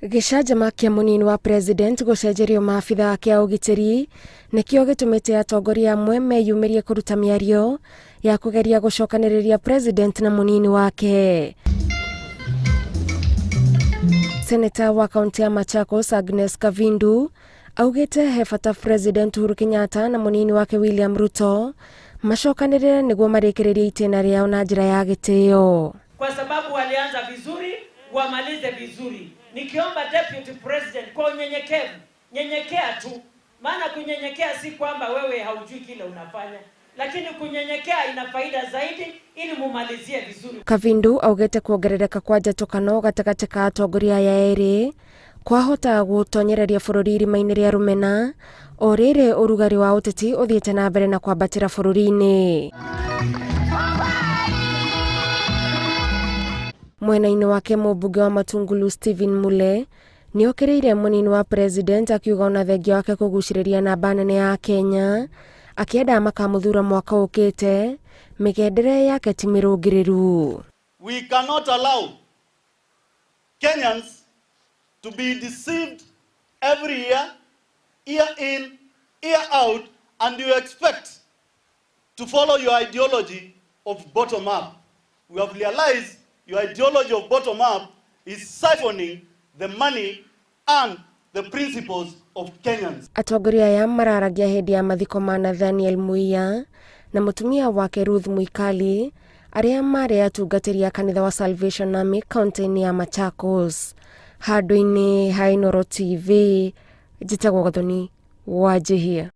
Gĩcanjama kĩa mũnini wa president gũcenjerio maabitha ake a ũgitĩri nĩkĩo gĩtũmĩte atongoria amwe meyumĩrie kũruta mĩario ya kũgeria gũcokanĩrĩria president na mũnini wake. Seneta wa kaunti ya Machakos Agnes Kavindu augĩte he bata President Uhuru Kenyatta na mũnini wake William Ruto macokanĩrĩre nĩguo marĩkĩrĩrie itĩna rĩao na njĩra ya gĩtĩo. Kwa sababu walianza vizuri, wamalize vizuri. Nikiomba Deputy President kwa unyenyekevu, nyenyekea tu, maana kunyenyekea si kwamba wewe haujui kile unafanya, lakini kunyenyekea ina faida zaidi, ili mumalizie vizuri. Kavindu augĩte kuongerereka kwa njatũkano gatagatĩ ka atongoria aya erĩ kwahota gũtonyereria bũrũri irima-inĩ rĩa rũmena o rĩrĩ ũrugarĩ wa ũteti ũthiĩte na mbere na kwambatĩra bũrũri-inĩ. Mwena-inĩ wake mũmbunge wa Matungulu Stephen Mule nĩokĩrĩire mũnini wa president akiuga ona thengia wake kũgucĩrĩria namba nene ya Kenya akĩenda makamũthura mwaka ũkĩte mĩgendere yake ti mĩrũngĩrĩru. We cannot allow Kenyans to be deceived every year, year in, year out, and you expect to follow your ideology of bottom up. We have realized your ideology of bottom up is siphoning the money and the principles of Kenyans. Atongoria aya mararagia hĩndĩ ya mathiko ma Nathaniel Muia na mũtumia wake Ruth Mwikali arĩa marĩ atungatĩri a kanitha wa Salvation Army kaunti-inĩ ya Machakos. Handũ-inĩ ha Inooro TV, njĩtagwo Gathoni Wanjihia.